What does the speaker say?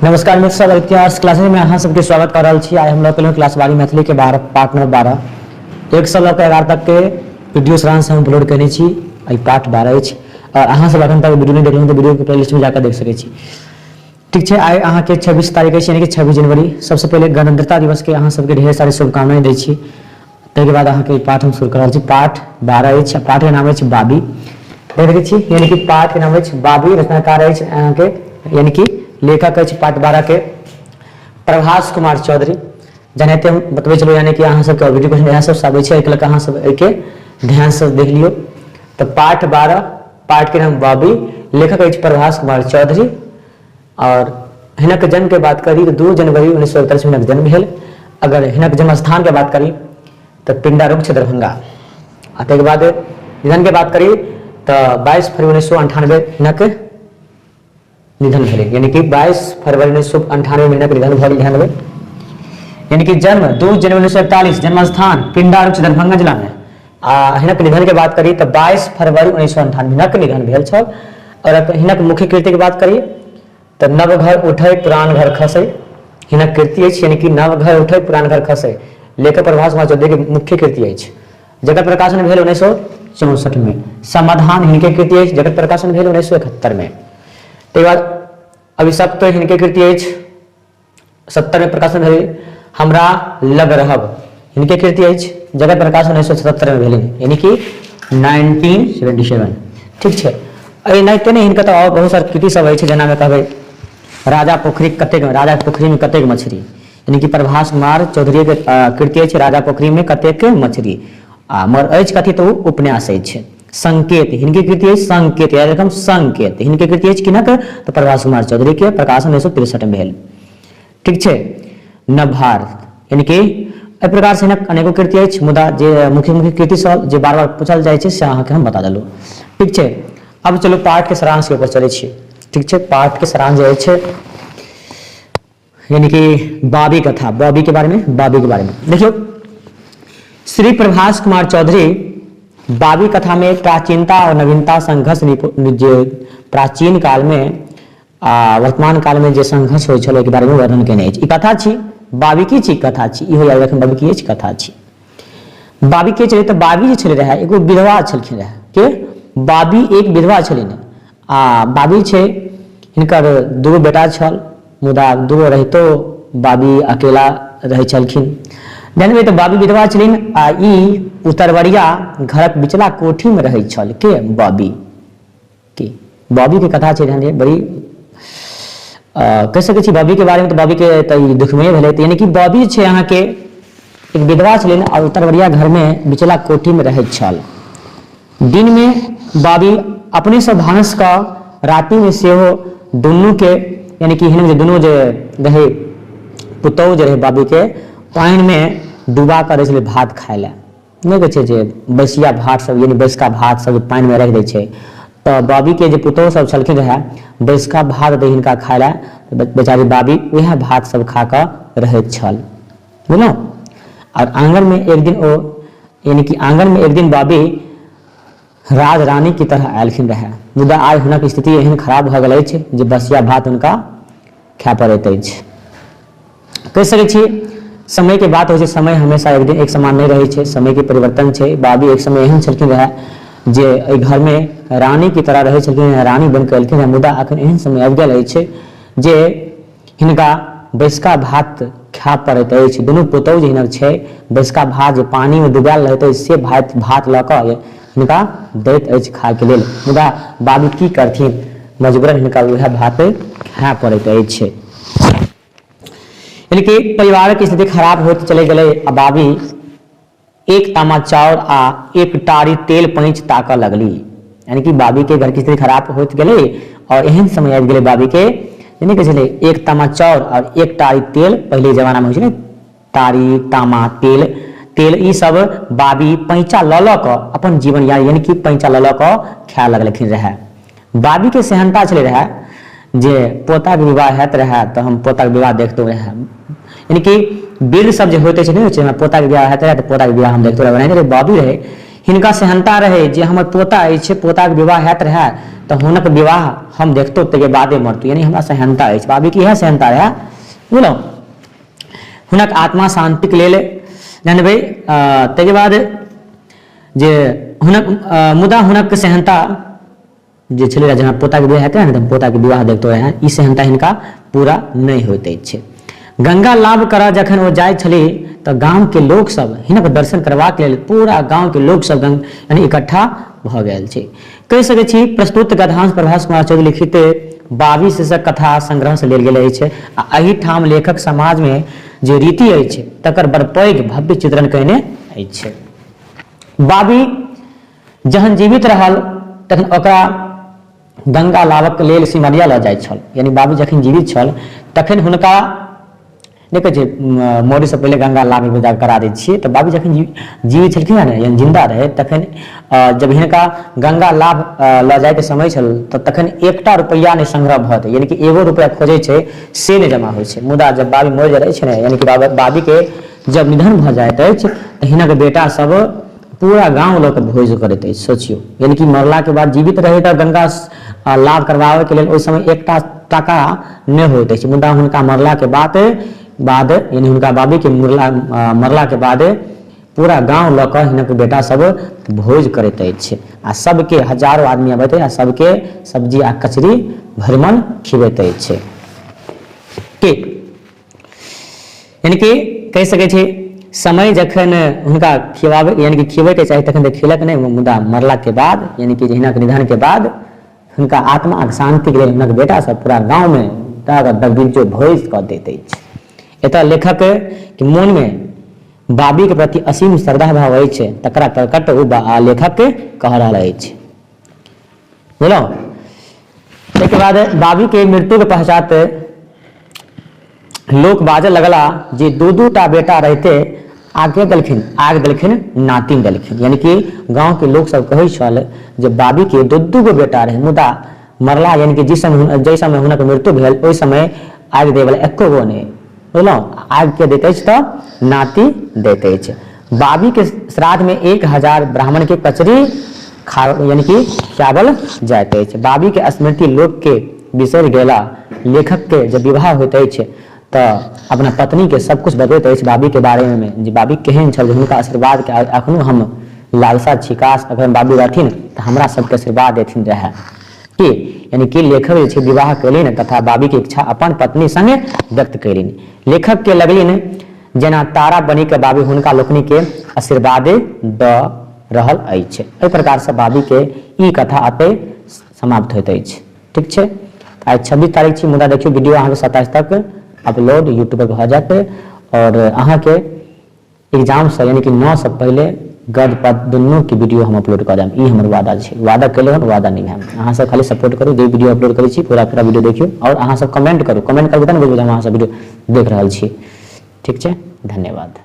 नमस्कार मित्र सब, इतिहास क्लास में अहाँ सबके स्वागत कर रहल छी। आइ हम लऽ के क्लास 12 मैथिली के 12 पार्ट नंबर 12, 1 से लऽ के 11 तक के वीडियो सारांश हम अपलोड केने छी। एहि पार्ट 12 अछि और अहाँ सब अखन तक वीडियो नहीं देखलहुँ तऽ वीडियो के प्लेलिस्ट में जाकर देख सकै छी। ठीक छै, आइ अहाँके 26 तारीख अछि, यानी कि 26 जनवरी। सबसे पहिले गणतंत्रता दिवस के अहाँ सबके ढेर सारे शुभकामनाएं दै छी। ताहिके बाद अहाँके पाठ हम शुरू कर रहल छी। पाठ 12 अछि, पाठके नाम अछि बाबी। देख सकै छी, यानी कि पाठके नाम अछि बाबी। रचनाकार अछि अहाँके, यानी कि लेखक अछि पाठ 12 के प्रभास कुमार चौधरी। जेनाहिते हम बतबै छलहुँ, यानी कि अहाँ सबके वीडियो क्वेश्चन इएह सब आबै छै, एहिके लऽ कऽ अहाँ सब एहिके ध्यानसँ देख लियौ। तऽ पाठ 12, पाठके नाम बाबी, लेखक अछि प्रभास कुमार चौधरी। और हिनक जन्म के बात करी तऽ 2 जनवरी 1941 में हिनक जन्म भेल। अगर हिनक जन्म स्थान के बात करी तऽ पिंडा रुक्ष दरभंगा। आ ताहिके बाद निधन के बात करी तऽ 22 फरवरी 1998 हिनक निधन भेलै, यानी कि 22 फरवरी 1998 में हिनक निधन भऽ गेल। ध्यान देबै, यानी कि जन्म 2 जनवरी 1941, जन्म स्थान पिंडा रुक्ष दरभंगा जिला में, आ हिनक निधन के बात करी तऽ 22 फरवरी 1998 हिनक निधन भेल छल। और हिनक मुख्य कृति के बात करी तऽ नव घर उठे पुरान घर खसे हिनक कृति अछि, यानी कि नव घर उठे पुरान घर खसे लेखक प्रभास कुमार चौधरी के मुख्य कृति अछि, जकर प्रकाशन भेल 1964 में। समाधान हिनके कृति अछि, जकर प्रकाशन भेल 1971 में। ताहि बाद अभिशप्त हिनके कृति अछि, 70 में प्रकाशन भेल। हमरा लग रहब हिनके कृति अछि, जकर प्रकाशन 1977 में भेल, यानी कि 1977। ठीक छै, एनाहिते नहि, हिनकर तऽ आओर बहुत सारा कृति सब अछि, जेनामे कहबै राजा पोखरि कतेक, राजा पोखरि में कतेक मछली, यानी कि प्रभास कुमार चौधरी के कृति अछि राजा पोखरि में कतेक मछली। आ मगर अछि कथी तऽ ओ उपन्यास अछि। संकेत हिनके कृति अछि, संकेत याद रखम, संकेत हिनके कृति अछि किनक तऽ प्रभास कुमार चौधरी के, प्रकाशन 1963 में भेल। ठीक छै, नवभारत, यानी कि एहि प्रकार से हिनक अनेको कृति अछि, मुदा जे मुख्य मुख्य कृति सब जे बार बार पूछल जाइ छै से अहाँके हम बता देलहुँ। ठीक छै, अब चलू पाठ के सारांश के ऊपर चलै छी। ठीक छै, पाठ के सारांश जे अछि यानी कि बाबी कथा, बाबी के बारे में, बाबी के बारे में देखियो। श्री प्रभास कुमार चौधरी बाबी कथा में प्राचीनता और नवीनता संघर्ष, जे प्राचीन काल में आ वर्तमान काल में जे संघर्ष होइ छल ओहिके बारे में वर्णन केने अछि। ई कथा छी, बाबी की छी? कथा छी। इहो याद रखब, बाबी की अछि? कथा छी। बाबी के छलै तऽ बाबी जे छलै रहए एगो विधवा छलखिन रहए। के बाबी एक विधवा छलिन आ बाबी छै हिनकर दूगो बेटा छल, मुदा दूगो रहितो बाबी अकेला रहै छलखिन। जानबै तऽ बाबी विधवा छलिन आ ई उतरवरिया घरक बिचला कोठीमे रहै छल। के? बाबी। की बॉबी के कथा छै, ध्यान दियौ, बड़ी कहि सकै छी बॉबी के बारे में। तऽ बॉबी के तऽ ई दुखमय भेलै। तऽ यानी कि बॉबी छै अहाँके एक विधवा छलै आ उतरवरिया घरमे बिचला कोठीमे रहैत छल। दिनमे बॉबी अपनेसँ भानस कऽ रातिमे सेहो दुनूके, यानी कि हिनक जे दुनू जे रहै पुतहु जे रहै बॉबीके, पानिमे डुबा कऽ दै छलै भात खाय लए। नहि कहै छै जे बसिया भात सब, यानी बैसका भात सब पानिमे राखि दै छै, तऽ बाबीके जे पुतोहु सब छलखिन रहए, बैसका भात दै हिनका खाय लए, तऽ बेचारी बाबी उएह भात सब खा कऽ रहैत छल। बुझलहुँ? आओर आङ्गनमे एक दिन ओ, यानी कि आङ्गनमे एक दिन बाबी राज रानी की तरह आयलखिन रहए, मुदा आइ हुनक स्थिति एहन खराब भऽ गेल अछि जे बसिया भात हुनका खाय पड़ैत अछि। कहि सकै छी समय के बात होइ छै, समय हमेशा एक दिन एक समान नहि रहै छै, समय के परिवर्तन छै। बाबी एक समय एहन छलखिन रहए जे एहि घरमे रानी की तरह रहै छलखिन, रानी बनि कऽ एलखिन रहए, मुदा अखन एहन समय आबि गेल अछि जे हिनका बैसका भात खाय पड़ैत अछि। दुनू पुतहु जे हिनक छै, बैसका भात जे पानिमे डुबायल रहैत अछि से भात भात लऽ कऽ हिनका दैत अछि खायके लेल, मुदा बाबी की करथिन, मजबूरन हिनका उएह भात खाय पड़ैत अछि। यानी कि परिवारक स्थिति खराब होइत चलि गेलै आ बाबी एक तामा चाउर आ एक टारी तेल पैंच ताकऽ लगली। यानी कि बाबी के घर के स्थिति खराब होइत गेलै और एहन समय आबि गेलै बाबी के, यानी कि छलै एक तामा चाउर और एक टारी तेल। पहिले जमाना में होइ छै ने तारी तामा तेल, तेल ई सब बाबी पैंचा लऽ लऽ कऽ अपन जीवन यानी कि पैंचा लऽ लऽ कऽ खाय लगलखिन रहए। बाबी के सेहनता छलै रहए जे पोताके विवाह हैत रहए तऽ हम पोताके विवाह देखतो रहए, यानी कि वीर सब जे होइत अछि नहि होइ छै, हमरा पोताके विवाह हैत रहए तऽ पोताके विवाह हम देखतो रहए। ओनाहिते बाबी रहै, हिनका सेहन्ता रहै जे हमर पोता अछि, पोताके विवाह हैत रहए तऽ हुनक विवाह हम देखतहुँ ताहिके बादे मरतहुँ, यानी हमरा सेहन्ता अछि। बाबीके इएह सेहन्ता रहए, बुझलहुँ। हुनक आत्मा शान्तिक लेल जानबै। ताहिके बाद जे हुनक मुदा हुनक सेहन्ता जे छलै जेना पोताके बियाह हेतै ने तऽ पोताके विवाह देखतो रहै, ई सेहन्ता हिनका पूरा नहि होइत अछि। गंगा लाभ करऽ जखन ओ जाइत छलीह तऽ गामके लोकसभ हिनक दर्शन करबाक लेल पूरा गामके लोकसभ यानी इकट्ठा भऽ गेल छै। कहि सकैत छी प्रस्तुत गद्यांश प्रभास कुमार चौधरी लिखित बाबी शीर्षक कथा संग्रहसँ लेल गेल अछि आ एहिठाम लेखक समाजमे जे रीति अछि तकर बड़ पैघ भव्य चित्रण कयने अछि। बाबी जहन जीवित रहल तखन ओकरा गंगा लाबक लेल सिमरिया लऽ जाइत छल, यानी बाबी जखन जीवित छल तखन हुनका नहि कहै छै मरैसँ पहिले गंगा लाभ विदा करा दै छियै, तऽ बाबी जखन जीवित छलखिन हँ ने, यानी जिन्दा रहै तखन जब हिनका गंगा लाभ लऽ जाइके समय छल तऽ तखन एकटा रुपैआ नहि संग्रह भऽ दै, यानी कि एगो रुपैआ खोजै छै से नहि जमा होइ छै। मुदा जब बाबी मरि जाइ छै ने, यानी कि बाबीके जब निधन भऽ जाइत अछि तऽ हिनक बेटा सब पूरा गाँव लऽ कऽ भोज करैत अछि। सोचियौ, यानी कि मरलाके बाद जीवित रहै तऽ गंगा लाभ करबाबैके लेल ओहि समय एकटा टाका नहि होइत अछि, मुदा हुनका मरलाके बाद बाद यानी हुनका बाबीके मरला मरलाके बाद पूरा गाँव लऽ कऽ हिनक बेटा सब भोज करैत अछि आ सबके हजारो आदमी अबैत अछि आ सबके सब्जी आ कचरी भरिमन खिबैत अछि। की यानी कि कहि सकै छी समय जखन हुनका खियाबै यानी कि खियबैके चाही तखन तऽ खियलक नहि, मुदा मरलाके बाद यानी कि हिनक निधनके बाद हुनका आत्माक शान्तिके लेल हुनक बेटा सब पूरा गाँवमे दगबिज्जो भोज कऽ दैत अछि। एतऽ लेखकके मोनमे बाबीके प्रति असीम श्रद्धा भाव अछि तकरा प्रकट ओ लेखक कह रहल अछि। बुझलहुँ। ताहिके बाद बाबीके मृत्युके पश्चात लोक बाजऽ लगला जे दू दू टा बेटा रहिते आगे देलखिन, आग देलखिन, नातिन देलखिन। यानी कि गाँवके लोक सब कहै छल जे बाबीके दू दू गो बेटा रहै, मुदा मरला यानी कि जिस समय जाहि समय हुनक मृत्यु भेल ओहि समय आगि दैवला एको गो नहि। बुझलहुँ। आगि के दैत अछि तऽ नाति दैत अछि। बाबीके श्राद्धमे 1000 ब्राह्मणके कचरी खा यानी कि खियाबल जाइत अछि। बाबीके स्मृति लोकके बिसरि गेला। लेखकके जब विवाह होइत अछि तऽ अपना पत्नीके सब किछु बतबैत अछि बाबीके बारेमे जे बाबी केहन छल, जे हुनका आशीर्वादके एखनो हम लालसा छी, काश अगर बाबी रहथिन तऽ हमरा सबके आशीर्वाद देथिन रहए। की यानी कि लेखक जे छै विवाह कयलनि तथा बाबीके इच्छा अपन पत्नी संगे व्यक्त कयलनि। लेखकके लगलनि जेना तारा बनि कऽ बाबी हुनका लोकनिके आशीर्वाद दऽ रहल अछि। एहि प्रकारसँ बाबीके ई कथा एतहि समाप्त होइत अछि। ठीक छै, आइ 26 तारीख छी, मुदा देखियौ वीडियो अहाँके 27 तक अपलोड यूट्यूब पर भऽ जायत आओर अहाँके एग्जामसँ यानी कि 9 सँ पहिले गद्य पद दुनूके वीडियो हम अपलोड कऽ देब, ई हमर वादा छै। वादा केलहुँ हन, वादा निभायब। अहाँ सब खाली सपोर्ट करू, जे वीडियो अपलोड करै छी पूरा पूरा वीडियो देखियौ आओर अहाँ सब कमेंट करू, कमेंट करबै तब ने बुझबै जे हम अहाँ सब वीडियो देख रहल छी। ठीक छै, धन्यवाद।